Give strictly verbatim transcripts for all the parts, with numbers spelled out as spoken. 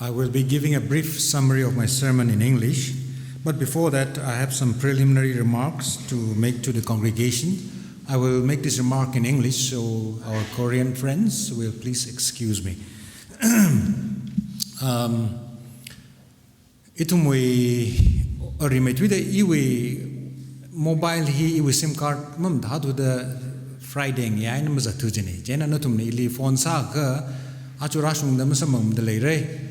I will be giving a brief summary of my sermon in English, but before that, I have some preliminary remarks to make to the congregation. I will make this remark in English, so our Korean friends will please excuse me. Um, ithumwui, arimei thuida iwui mobile hi iwui SIM card mamathāthuda Friday ngayā eina mazathu jina. Chieina nathumna ili phone sākha, achu rāshungda masamphangda leira.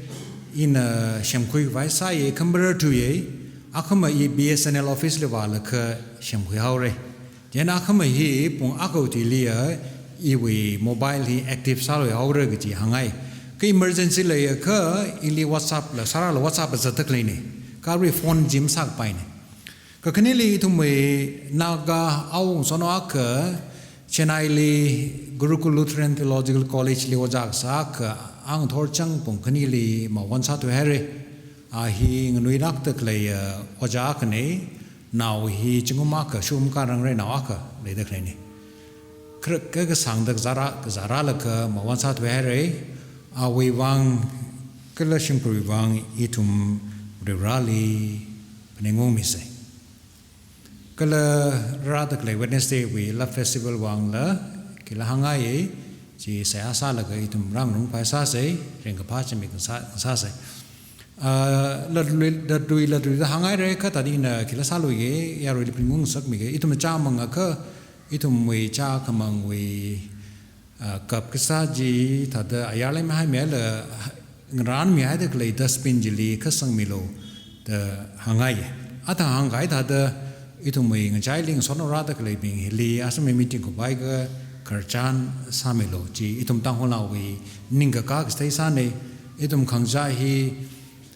Ina semkhuikhavai sāya, khambarar thuya, akhama i B S N L office li vālaga semkhuihaora. Chieina akhama hi pung akha chiliya iwui mobile hi active sāluihaora kaji hāngngai. Kha emergency leiakha ili WhatsApp la sārāla WhatsApp la zatda khaleina. Kha arui phone chi masākapaina. Kakhaneli ithumwui Naga awungasotnao akha Chennai li Gurukul Lutheran Theological College li ojā kasā akha, angathor chang pung khanili mavān sāthuihaira. A hi nganuilākda khalei, uh, ojā akhana, nao hi zingkum akha shum kharangra, nao akha leida khaleina. Kharak kha kasāngda kazārā, kazārālaga mavān sāthuihaira. Awui vang kala shimkhurwui vang ithum Varivarāli phaningungmisa. Kala rāda khalei Wednesday wui Love Festival vangla khila hāngngaiya, chi seihā sālaga ithum rāngarumkhavai sāsa, ringkaphā zimiksho sā, sāsa. Ah, latlui, latlui, latluida hāngngaira, kha thāda ina khila sāluiya, yaruili phaningung ngasakmiga, ithum chāmangakha, ithumwui chākhamangwui, ah, cup kasā chi thāda ayarli mahaimila, ngarānmihaida khalei dustbin chili kha sangmilu da hāngngai. Athang hāngkahai thāda ithumwui ngachaili ngasotnao rāda khaleibing hili, asam meeting khavai kha khararchan sāmilu, chi ithum Tangkhulnaowui ningkakā kathei sāna. Ithum khangachā hi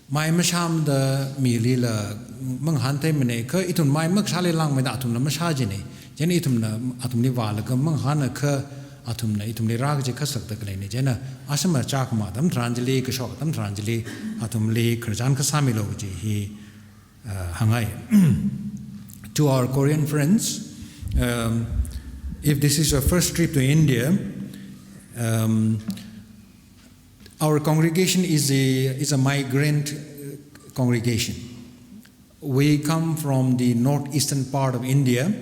mai mashāmada milila mangahān theimana, kha ithum mai makashāli langmeida athumla mashā jina. Chieina ithumna athumli vālaga mangahānakha athumna ithumli rā kaji kha sakda khaleina. Chieina asam chākhama atam tharan chili, kashok atam tharan chili, athumli khararchan kha sāmilu kaji hi, uh, hāngngai. To our Korean friends, um, if this is your first trip to India, um, our congregation is a, is a migrant, uh, congregation. We come from the northeastern part of India,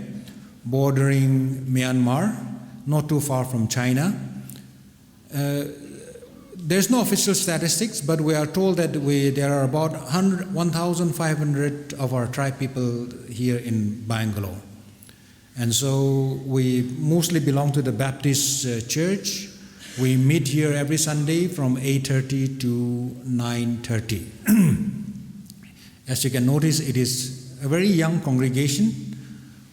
bordering Myanmar, not too far from China. Uh, there's no official statistics, but we are told that we, there are about hundred, one thousand five hundred of our tribe people here in Bangalore. And so we mostly belong to the Baptist, uh, church. We meet here every Sunday from eight thirty to nine thirty. As you can notice, it is a very young congregation.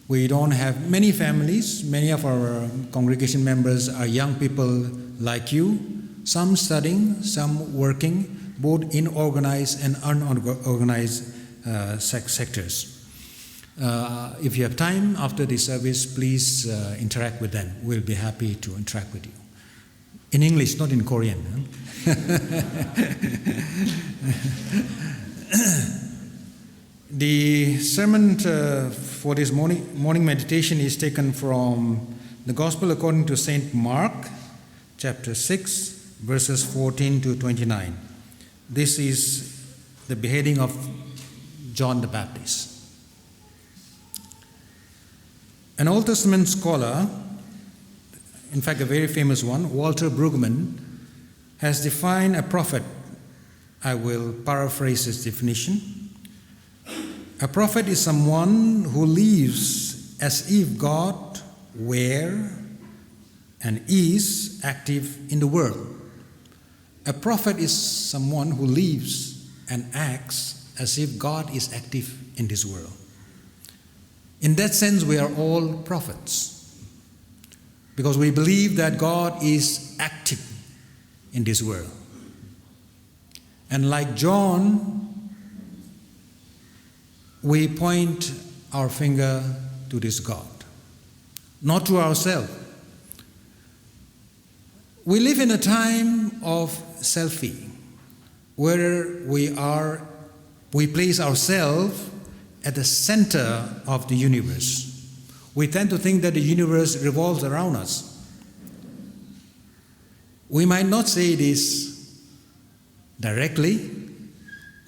We don't have many families. Many of our congregation members are young people like you, some studying, some working, both in organized and unorganized, uh, sec-, sectors. Uh, if you have time after the service, please, uh, interact with them. We'll be happy to interact with you. In English, not in Korean, huh? The sermon, uh, for this morning, morning meditation is taken from the Gospel according to Saint Mark, chapter six, verses fourteen to twenty-nine. This is the beheading of John the Baptist. An Old Testament scholar, in fact, a very famous one, Walter Brueggemann, has defined a prophet. I will paraphrase his definition. A prophet is someone who lives as if God were and is active in the world. A prophet is someone who lives and acts as if God is active in this world. In that sense, we are all prophets, because we believe that God is active in this world. And like John, we point our finger to this God, not to ourselves. We live in a time of selfie, where we are, we place ourselves at the center of the universe. We tend to think that the universe revolves around us. We might not say this, directly.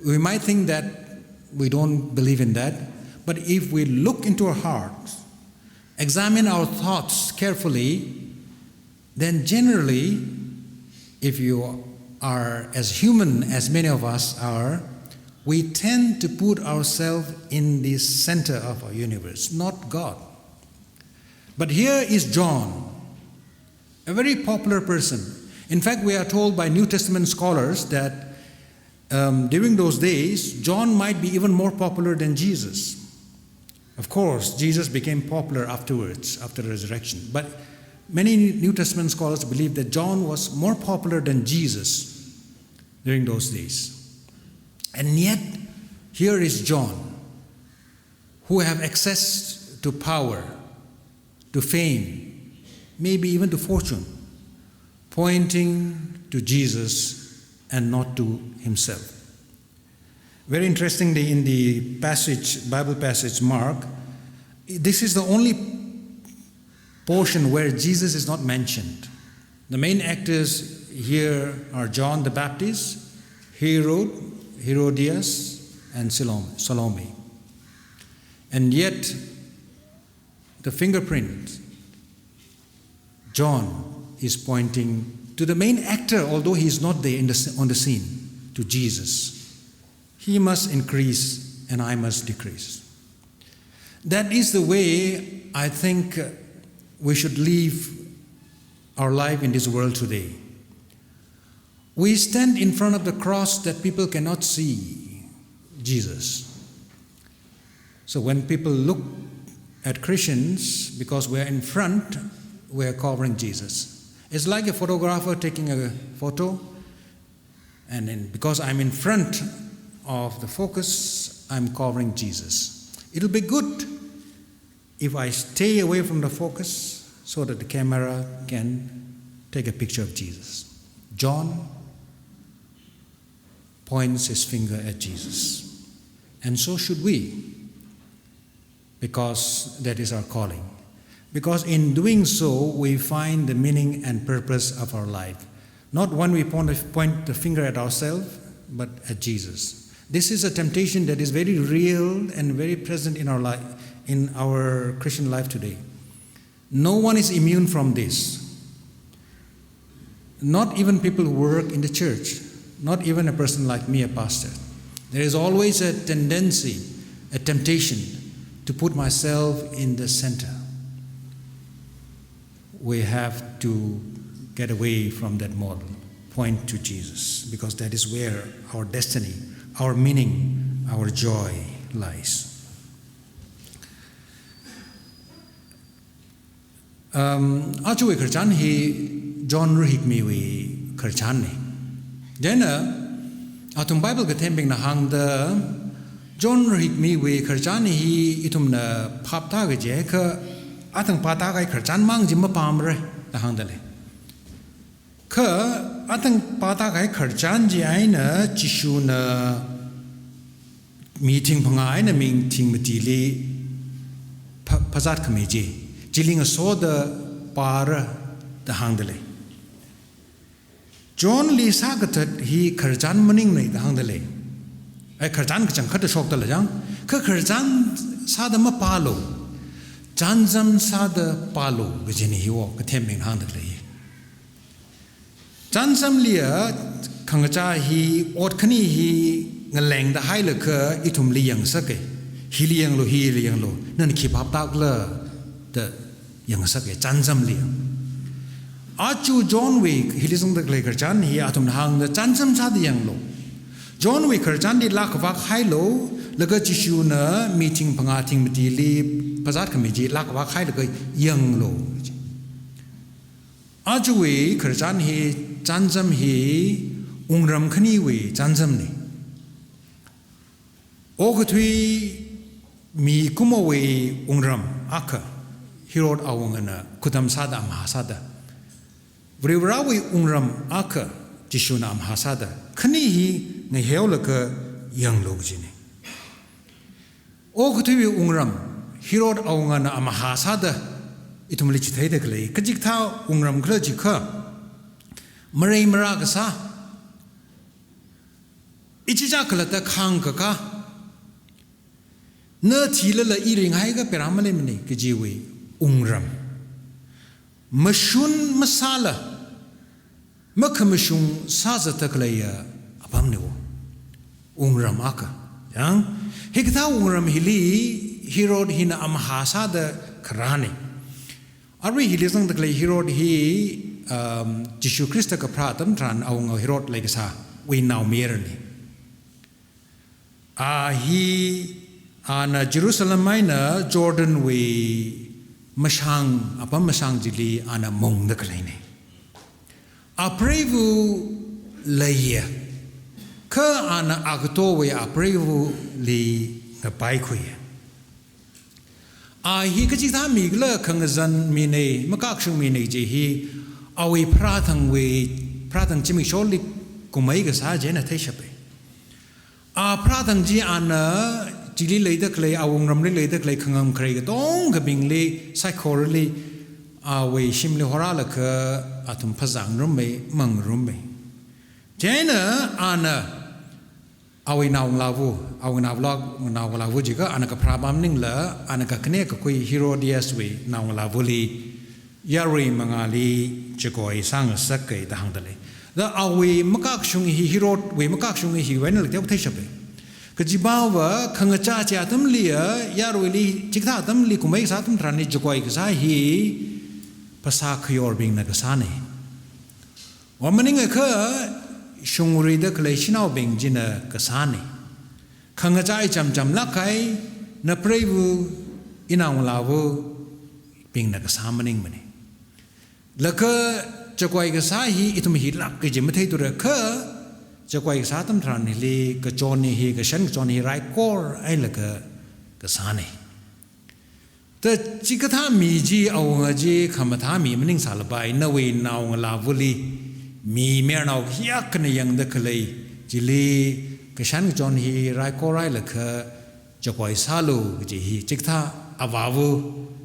We might think that we don't believe in that, but if we look into our hearts, examine our thoughts carefully, then generally, if you are as human as many of us are, we tend to put ourselves in the center of our universe, not God. But here is John, a very popular person. In fact, we are told by New Testament scholars that, um, during those days, John might be even more popular than Jesus. Of course, Jesus became popular afterwards, after the resurrection. But many New Testament scholars believe that John was more popular than Jesus during those days. And yet, here is John, who have access to power, to fame, maybe even to fortune, pointing to Jesus and not to himself. Very interestingly, in the passage, Bible passage Mark, this is the only portion where Jesus is not mentioned. The main actors here are John the Baptist, Herod, Herodias, and Salome. Salome. And yet, the fingerprint, John is pointing to the main actor, although he is not there in the, on the scene, to Jesus. He must increase and I must decrease. That is the way I think, uh, we should live our life in this world today. We stand in front of the cross that people cannot see Jesus. So when people look at Christians, because we are in front, we are covering Jesus. It's like a photographer taking a photo, and then because I'm in front of the focus, I'm covering Jesus. It'll be good if I stay away from the focus so that the camera can take a picture of Jesus. John points his finger at Jesus. And so should we, because that is our calling. Because in doing so, we find the meaning and purpose of our life. Not when we point, point the finger at ourselves, but at Jesus. This is a temptation that is very real and very present in our life, in our Christian life today. No one is immune from this. Not even people who work in the church, not even a person like me, a pastor. There is always a tendency, a temptation to put myself in the center. We have to get away from that model, point to Jesus, because that is where our destiny, our meaning, our joy lies. Um, aja khararchan hi John rahikmiwui khararchanna. Chieina, athum Bible kathembingna hāngda, John rahikmiwui khararchan hi ithumna phaptāki jiakha, athang pātākahai khararchan mang chi mapamra da hāngdalei. Kha athang pātākahai khararchan chieina Jishuna mi thingphangā eina mi thingmatili pha-, phazat khami chi, chili ngasoda pāra da hāngdalei. Johnli sākathat hi khararchan maningmana da hāngdalei. Ai, khararchan kachangkhat shokdala chang. Kha khararchan sāda mapālu. Chānjam sāda pālu kajina hiwo kathembingna hāngdalei. Chānjamliya khangachā hi ot khani hi ngalengda hailaga ithumli yangsaka. Hili yanglu, hili yanglu. Nana khi phaptākhala da yangsaka, chānjamliya. Aja Johnwui hili zangda khalei khararchan hi athumna hāngda chānjam sāda yanglu. Johnwui khararchanli lākhavak hailu, laga Jishuna mi thingphangā thingmatili phazat khami chi lākhavak hailaga yanglu. Ajawui khararchan hi, chānjam hi, wungram khaniwui chānjamna. Okathui mikumowui wungram akha, Herod awungana khudam sāda amahā sāda. Varivarawui wungram akha, Jishuna amahā sāda. Khani hi ngaheolaga yanglu kajina. Okathuiwui wungram, Herod awungana amahā sāda, ithumli chitheida khalei, kachikathā wungram khala jiakha, marei marā kasā, Ichichā khalatta khāngkakā, na thilala i ringhaiakha pera maleimana kajiwui wungram. Mashun masāla, makhamashung sāzatda khaleiya apamna. Wungram akha. Yang, hikathā wungram hili Herod hina amahā sāda kharāna. Arui hili zangda khalei Herod hi, um, Jishu Khrista kapharā atam tharan awunga Herod leikasāwui naomayarana. A hi, ana Jerusalem eina Jordanwui mashang, apam mashang chili ana mungda khaleina. Apreiva leiya, kha ana agatowui apreivali ngapaikhuiya. A hi kachikathā mikhala, khangazan mina, makakshung mina kaji hi, awui pharāthangwui, pharāthang zimiksholi kumhai kasā chieina theishapa. A pharāthang chi ana chili leida khalei, awungramli leida khalei khangam kharei katongkhabingli saikorali, awui shimli horālaga athum phazā ngarumma, mangngarumma. Chieina ana awui naongalāva, awui naongalā, naongalāva jiakha ana kapharā maningla, ana kakhane kakhui Herodiaswui naongalāvali yarui mangāli chakoi sāngasaka da hāngda lei. Da awui makakshung hi, Herodwui makakshung hi hiwui einala teokha theishapa. Kajipava khangachā chi atamliya, yaruili chikathā atamli kumhai kasā atam tharanli chakoi kasā hi phasā khayorbingna kasāna. Wa maningakha shungri da khalei shanaobing china kasāna. Khangachā ichamchamlāk kahai, napreiva, inaongalāvabingna kasā maningmana. Laga chakoi kasā hi ithum hilāk kaji matheithura kha, chakoi kasā atam tharan hili kachon hi, kashan kachon hi raikor hailaga kasāna. Da chikathā mi chi, awunga chi khamathā mi maningsālapai, nawui naongalāvali mi mayarnao hiyākhana yangda khalei chili kashan kachon hi raikor hailaga chakoi sālu kaji hi chikathā avāva,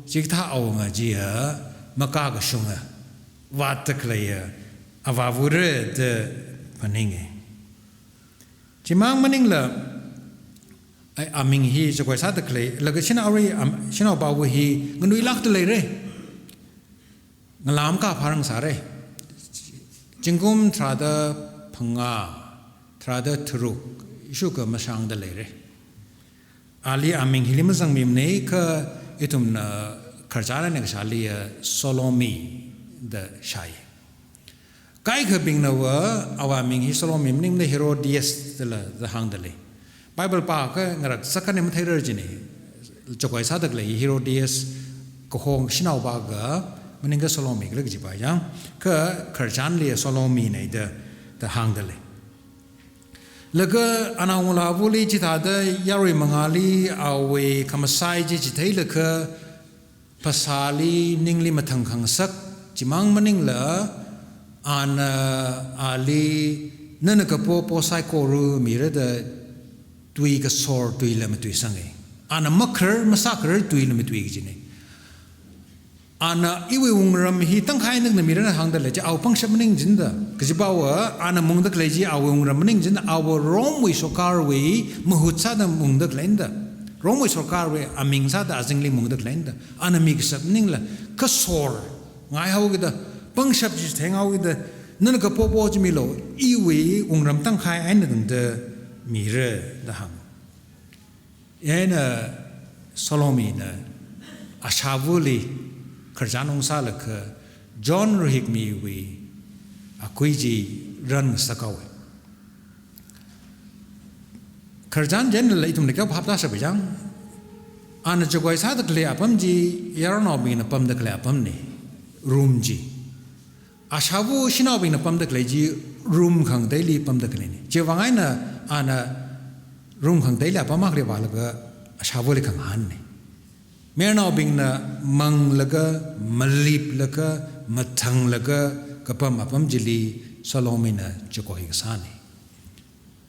chikathā awunga chiya makakashunga vātda khaleiya avāvara da phaninga. Chimang maningla, ai, aming hi chakoi sāda khalei, laga shanaorui, am, shanaopava hi nganuilākda leira. Ngalā makā pharāngasāra. Zingkum tharāda phangā, tharāda tharuk, shuka mashangda leira. Ali aming hili mazangmimana kha ithumna khararchan eina kashāliya Salome da shāi. Kaikhabingnava awui aming hi Salome maningmana, Herodias dala da hāngda lei. Bible pākha ngarak sākhanei matheira jina. Chakoi sāda khalei Herodias kahong shanaova kha maningkha Salome khala kajipa yang, kha khararchanli Salomena da, da hāngda lei. Laga anaongalāvali chithāda yarui mangāli awui khamasai chi chitheilaga phasāli ningli mathang khangasak, chimang maningla, ana ali nana kapo po saikora mira da tui kasor tuila matuisanga. Ana makharar masākharar tuila matui kajina. Ana iwui wungram hi tangkhai ningna mirana hāngda lei chi awui pangshap maning jida. Kajipava ana mungda khalei chi awui wungram maning jida, awui Romewui sorkarwui mahut sāda mungda khaleina da. Romewui sorkarwui aming sāda azingli mungda khaleina da. Ana mi kashap maningla kasor ngaihaokida, pangshap chi theingaokida, nana kapo po chi milu, iwui wungram tangkhai eina tangda mira da hānga. Chieina Salomena ashāvali khararchan ungsālaga John Rahikmiwui akui chi rāngasakhaowa. Khararchan chieina ithumna kayā phap tāshapa yang, ana chakoi sāda khalei apam chi yaronnaobingna pamda khalei apamna, room chi. Ashāva shanaobingna pamda khalei chi room khangateili pamda khaleina. Chiwui vang eina ana room khangateili apam akhali vālaga ashāvali khangahānna. Mayarnaobingna manglaga, maliplaga, mathanglaga kapam apam chili Salomena chakoi kasāna.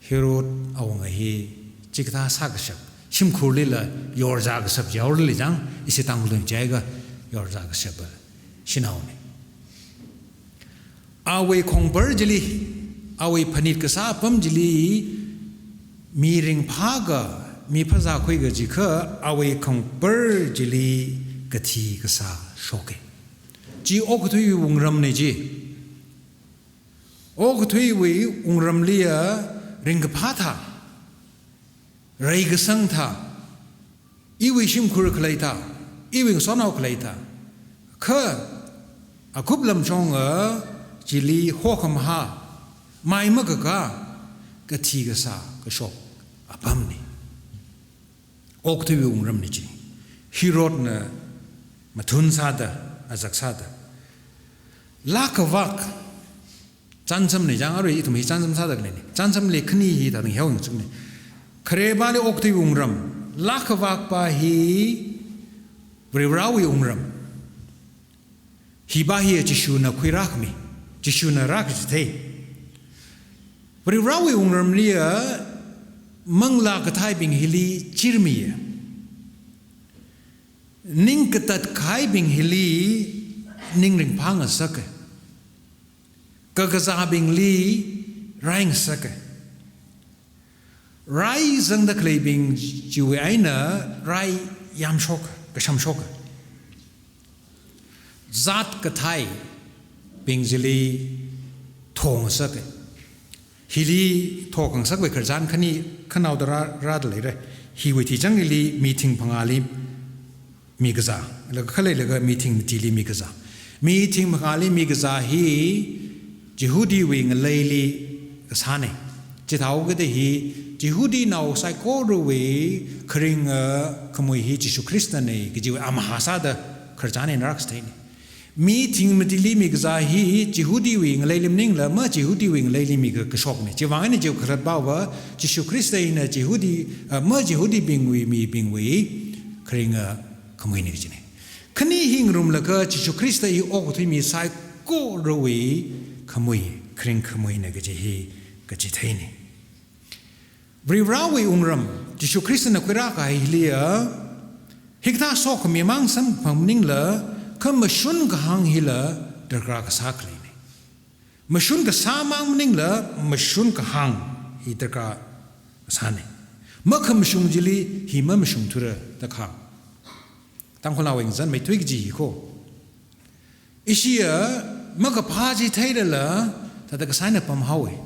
Herod awunga hi chikathā sākashap, shimkhurlila yorzā kashap yaorli chang, ishi Tangkhulnao chiakha yorzā kashapa shanaona. Awui khongpar chili, awui phanit kasā apam chili mi ringphāka, mi phazā khuika jiakha awui khangaper chili kathi kasā shoka. Chi okathuiwui wungramna chi. Okathuiwui wungramliya ringkaphā thā, reikasang thā, iwui shimkhur khalei thā, iwui ngasotnao khalei thā, kha akup lamshonga chili hokhamahā, mai makakā, kathi kasā kashok apamna. Okathuiwui wungramna chi. Herodna mathun sāda, azak sāda. Lākhavak, chānjamna chang, arui ithum hi chānjam sāda khaleina. Chānjamli khani hi thāda ngihaowa chukna. Kharepāli okathuiwui wungram, lākhavakpā hi Varivarāwui wungram. Hipā hi Jishuna khuirākhami, Jishuna rākachithei. Varivarāwui wungramliya manglā kathaibing hili chirmiya. Ning katat kahaibing hili ning ringphā ngasaka. Kakazābingli rai ngasaka. Rai zangda khaleibing chiwui eina rai yamshok, kashamshok. Zat kathaibing chili thongasaka. Hili thongasakwui khararchan khani khanaoda rā, rāda leira. Hiwui thichan hili mi thing phangāli mikazā, laga khaleilaga mi thing matili mikazā. Mi thing phangāli mikazā hi Jihudiwui ngaleili kasāna. Chithāhaokida hi Jihudiwui nao saikorawui kharinga khamui hi Jishu Khristana kajiwui amahā sāda khararchan eina rākachitheina. Mi thing matili mikazā hi Jihudiwui ngaleili maningla ma Jihudiwui ngaleili mika, kashokna. Chiwui vang eina chiwui khalatpava Jishu Khrista hina Jihudi, ah, ma Jihudibingwui mibingwui kharinga khamuina kajina. Khani hi ngarumlaga Jishu Khrista hi okathui mi saikorawui khamui, kharing khamuina kaji hi kachitheina. Varivarāwui wungram, Jishu Khristana khuirākahai hiliya, hikathā sokhami mang samkaphang maningla, kha mashun kahāng hila darkar kasā khaleina. Mashun kasā mang maningla, mashun kahāng hi darkar kasāna. Makhamashung chili hi mamashungthura da kahāng. Tangkhulnaowui ngazanmeithui kaji hi kho. Ishiya makaphā chi theilala, thāda kasā eina pamhaowa.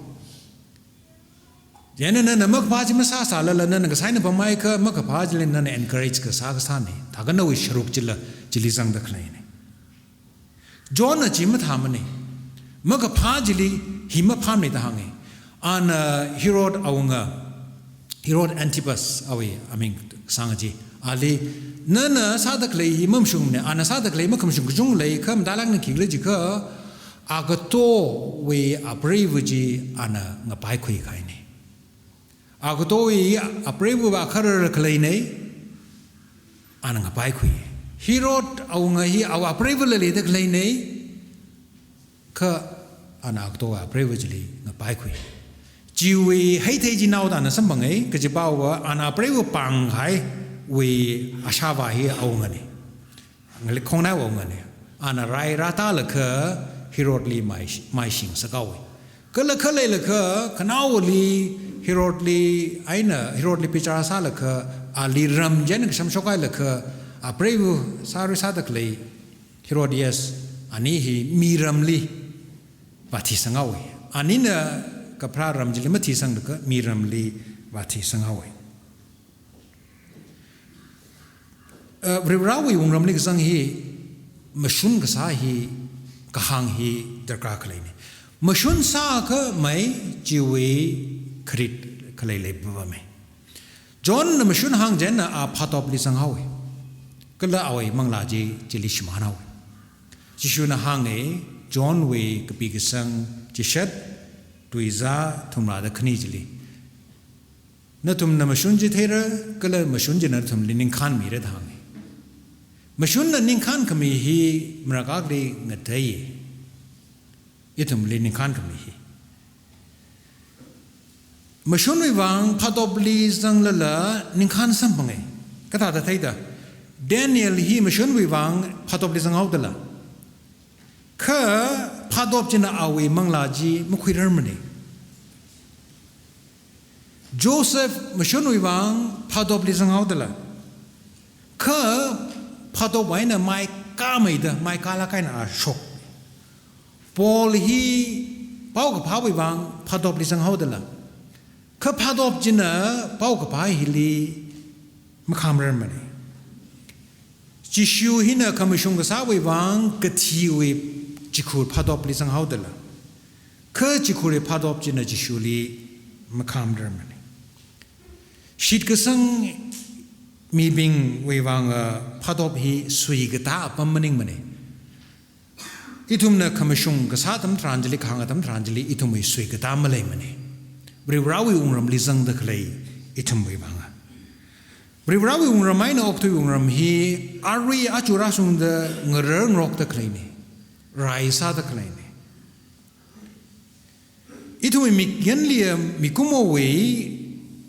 Chieina nana makaphā chi masāsālala, nana kasā eina pamhaiakha makaphā chili nana encourage kasā kasāna. Thākha nawui sharuk chila, chili zangda khaleina. Johnna chi mathāmana. Makaphā chili hi maphāmana da hānga. Ana Herod awunga, Herod Antipas awui aming sānga chi. Ali, nana sāda khalei hi mamashungmana, ana sāda khalei makhamashung kachungkha lei, kha matailāk eina khikhala jiakha, agatowui apreiva chi ana ngapaikhui kahaina. Agatowui apreiva va kharar khaleina, ana ngapaikhui. Herod awunga hi awui apreivala leida khaleina, kha ana agatowui apreiva chili ngapaikhui. Chiwui heithei chi naoda ana samphanga, kajipava ana apreiva pāngkahaiwui ashāvā hi awungana. Ngali khongnai awungana. Ana rai rātālaga Herodli mai, maishingasakhaowa. Kala khaleilaga khanaowali Herodli eina, Herodli bichar sālaga ali ram chieina kashamshokhailaga apreiva sāri sāda khalei Herodias, ani hi miramli vāthisanghaowa. Anina kapharā ram chili mathisanglaga miramli vāthisanghaowa. Uh, Varivarāwui wungramli kazang hi, mashun kasā hi, kahāng hi darkar khaleina. Mashun sākha mai chiwui kharit khalei leipapama. Johnna mashun hāng chieina a phatopli zanghaowa. Kala awui manglā chi chili shimānhaowa. Jishuna hānga, Johnwui kapi kasang chishat, tuizā, thumrāda khani chili. Nathumna mashun chi theira, kala mashun china nathumli ningkhānmira da hānga. Mashunna ningkhānkhami hi marākakli ngateiya. Ithumli ningkhānkhami hi. Mashunwui vang phatopli zanglala ningkhān samphanga. Kathāda theida. Daniel hi mashunwui vang phatopli zanghaodala. Kha phatop china awui manglā chi makhuirarmana. Joseph mashunwui vang phatopli zanghaodala. Kha phatop eina maikāmeida, maikālāk eina a shok. Paul hi paokaphāwui vang phatopli zanghaodala. Kha phatop china paokaphā hili makhamrarmana. Jishu hina khamashung kasāwui vang kathiwui chikhur phatopli zanghaodala. Kha chikhurwui phatop china Jishuli makhamrarmana. Shitkasang mibingwui vang, ah, phatop hi suikatā apam maningmana. Ithumna khamashung kasā atam tharan chili, kahāng atam tharan chili, ithumwui suikatā maleimana. Varivarāwui wungramli zangda khalei ithumwui vang. Varivarāwui wungram eina okathuiwui wungram hi arui aja rāshungda ngarar ngarokda khaleina. Rai sāda khaleina. Ithumwui mikyanli mikumowui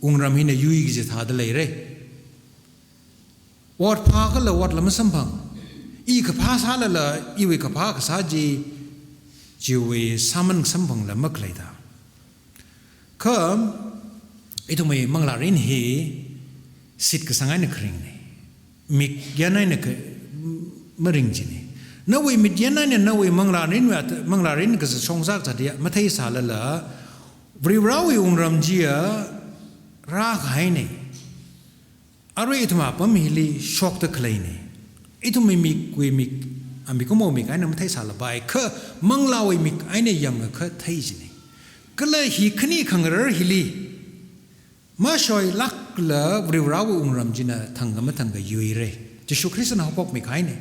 wungram hina yui kaji thāda leira. Ot phākhala otla masamphang. I kaphā sālala iwui kaphā kasā chi, chiwui sāman samphangla makhaleida. Kha ithumwui manglārin hi shitkasang eina kharingna. Mikyan eina kha maring china. Nawui mikyan eina nawui manglārin, manglārin kazat shongzak zatya matheisālala, Varivarāwui wungram chiya rākahaina. Arui ithum apam hili shokda khaleina. Ithumwui mikwui mik, a, mikumo mik eina matheisālapai, kha manglāwui mik eina yangakha thei china. Kala hi khani khangarar hili mashoilākla Varivarāwui wungram china thangkha mathangkha yuira. Jishu Khristana haophokmi kahaina.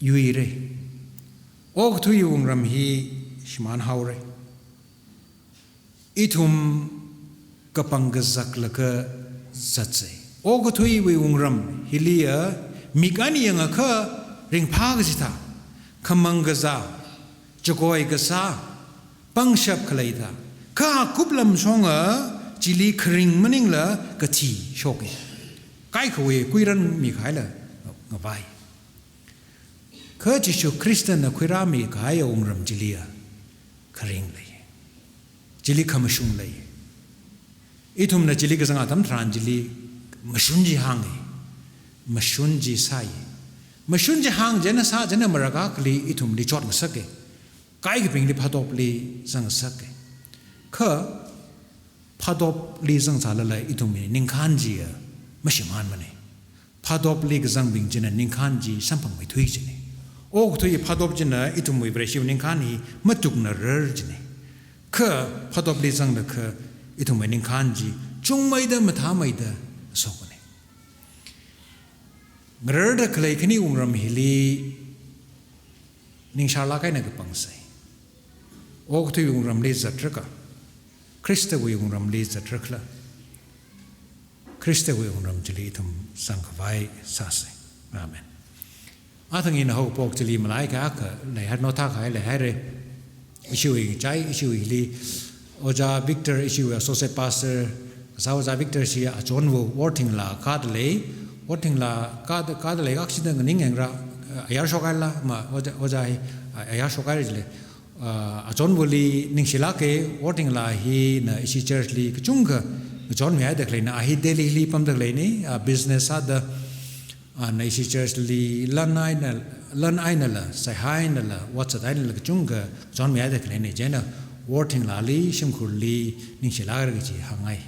Yuira. Okathuiwui wungram hi shimānhaora. Ithum kapang kazaklaga zatsa. Okathuiwui wungram hiliya mik eina yangakha ringphā kachithā, khamang kazā, chakoi kasā, pangshap khaleida. Kha kuplam shonga chili kharing maningla kathi shoka. Kaikhawui khuirānmi kahaila ngavai. Kha Jishu Khristana khuirāmi kahaiya wungram chiliya kharing lei. Chili khamashung lei. Ithumna chili kazang atam tharan chili mashun chi hānga. Mashun chi sāya. Mashun chi hāng chieina sā chieina marākha kali ithumli chotngasaka. Kaikhabingli phatopli zangngasaka. Kha phatopli zangsālala ithumwui ningkhān chiya mashimānmana. Phatopli kazangbing china ningkhān chi samphangmeithui china. Okathui phatop china ithumwui Vareshiwui ningkhān hi matuknarar china. Kha phatopli zanglakha ithumwui ningkhān chi chungmeida mathāmeida sokna. Ngararda khalei khani wungram hili ningshārlāk eina kapangsa. Okathuiwui wungramli zatraka, Khristawui wungramli zatrakhala, Khristawui wungram chili ithum zangkhavai sāsa. Amen. Athang ina haophok chili malaikha akha leihai, notha kahai leihaira. Ishiwui chai, ishiwuili Ojā Victor, ishiwui Associate Pastor kasā Ojā Victor chi achonva Worthingla kāda lei. Worthingla kāda, kāda lei akshida nganing engra, ayar shokhaila ma Ojā, Ojā hi, ayar shokhaira jilei. Ah, achonvali ningshilāka. Worthingla hina ishi church li kachungkha ngachonmihaida khaleina, a hi Delhi li pamda khaleina, a business sāda, ana ishi church li lan eina, lan einala, seihā einala, WhatsApp einala kachungkha ngachonmihaida khaleina, chieina Worthingla li, shimkhurli ningshilākra kaji hāngngai.